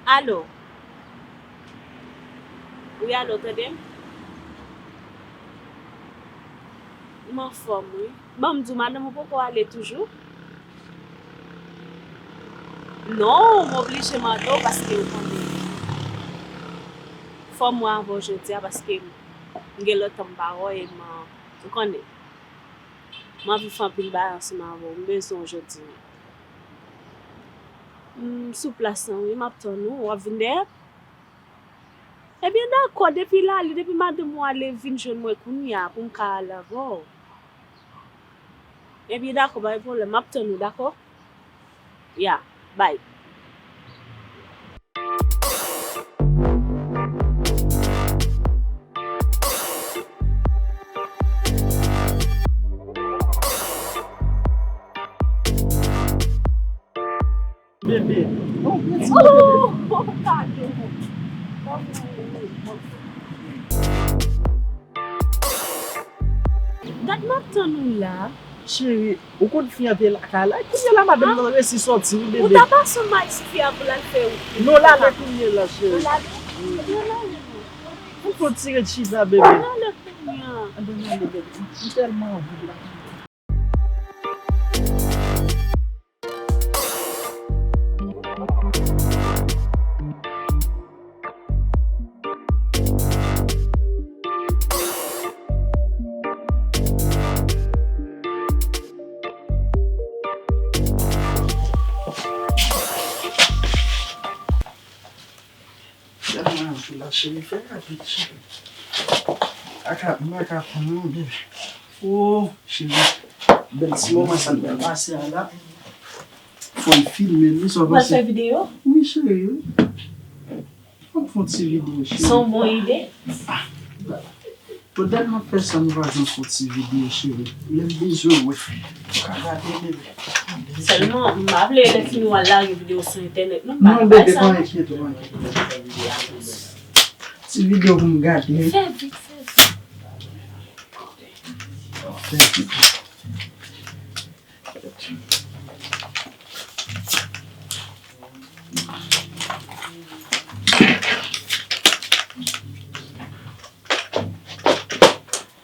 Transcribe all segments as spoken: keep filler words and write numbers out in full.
Alo? Wi, alo, tande m? M anfòm, wi. Bon, m di w, madanm ou poko ale toujou? Non, m oblije mande w paske ou konnen. Fò m wè avè w jodi a paske m gen lontan m pa wè w e m, ou konnen. M anvi fè anpil bagay ansanm avè w. M bezwen w jodi. M sou plas lan, wi, m ap tann ou. W ap vin dèyè m? Ebyen, dakò, depi l ale, depi madanm ou ale, vin jwenn mwen kounye a pou m ka ale avè w. Ebyen, dakò, pa gen pwoblèm, m ap tann ou, dakò? Ya, bay. Bebe. Oh, mèsi, bebe. Oh, kado. Gad, m ap tann ou la. Cheri, ou konn fi an te lakay la. Kounye la, madanm nan resi sòti, wi, bebe. Ou ta pase yon may sou fi a pou l al fè wout. Non, l ale kounye la, cheri. L ale? Ebyen, l ale, non. Ou fò tire chita, bebe. L ale kounye a. Ann ale, bebe. M tèlman anvi la. Tèlman anvi la, cheri, fè rapid, cheri. Aka, mwen ka pran yon, bebe. Oh, cheri. Bèl ti moman sa n pral pase a la. Fò n filme l, wi, sa w panse? Ou pral fè videyo? Wi, cheri, wi. Fò n fè yon ti videyo, cheri. Se yon bon ide. Ah, Pou dat m ap fè sa, nou pa janm fè yon ti videyo, cheri. Lè m bezwen wè, ou ka gade, bebe. Sèlman, m pa vle lè fini w al lage videyo sou entènèt, non, m pa nan bagay sa, non. Non, bebe, pa enkyete w, pa enkyete w. Ti videyo pou m gade. Fè vit, fè vit. Fè vit.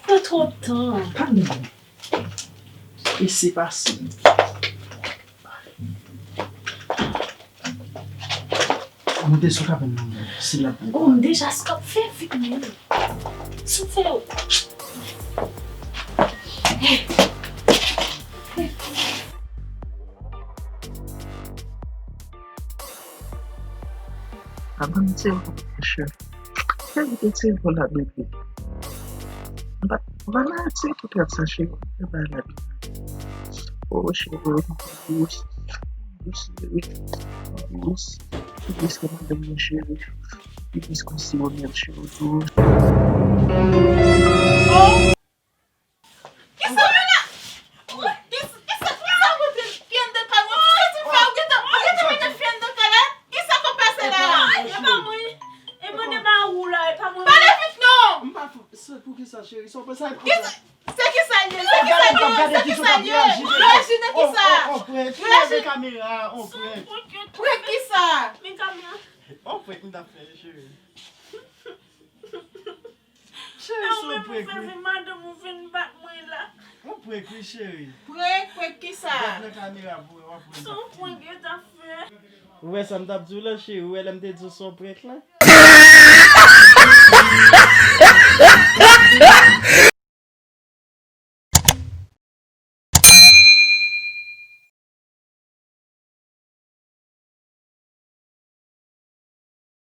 Pran twòp tan. Pa gen. Prese pase. Moute sou kabann nan, si l ap. Oh, m deja stop, fè vit, men. Sou fè. Kabann se yon chè. Fè vit, se yon la, bebe. Ba, ba la, se pou tèt sa, cheri. Fè ba la, bebe. Oh, cheri, dous. Dous, cheri. Dous. Dous kòman de mwen, cheri. Dous kon si ou mèt, cheri, dous. Kisa w la? Kisa, kisa, kisa w mete fye anndan kay mwen? Kisa w fè? Ou gentan, ou gentan mete fye anndan kay la? Kisa k ap pase la? E pa mwen. E mande ba ou la, e pa mwen. Pale vit non! M pa fou. Se pou kisa, cheri? Sa w panse a kisa? Se kisa l ye? Se kisa l ye? Se kisa l ye? Ou aji nan kisa? Ou aji nan kamera, on prank. Prank kisa? Men kamera. On prank m t ap fè, cheri. Cheri, se yon prank, wi. Madanm ou vin bat mwen la. On prank, wi, cheri. Prank, prank kisa? Gad nan kamera pou wè, w ap wè. Se yon prank yo t ap fè. Ou wè sa m t ap di w la, cheri? Ou wè lè m te di w se yon prank la?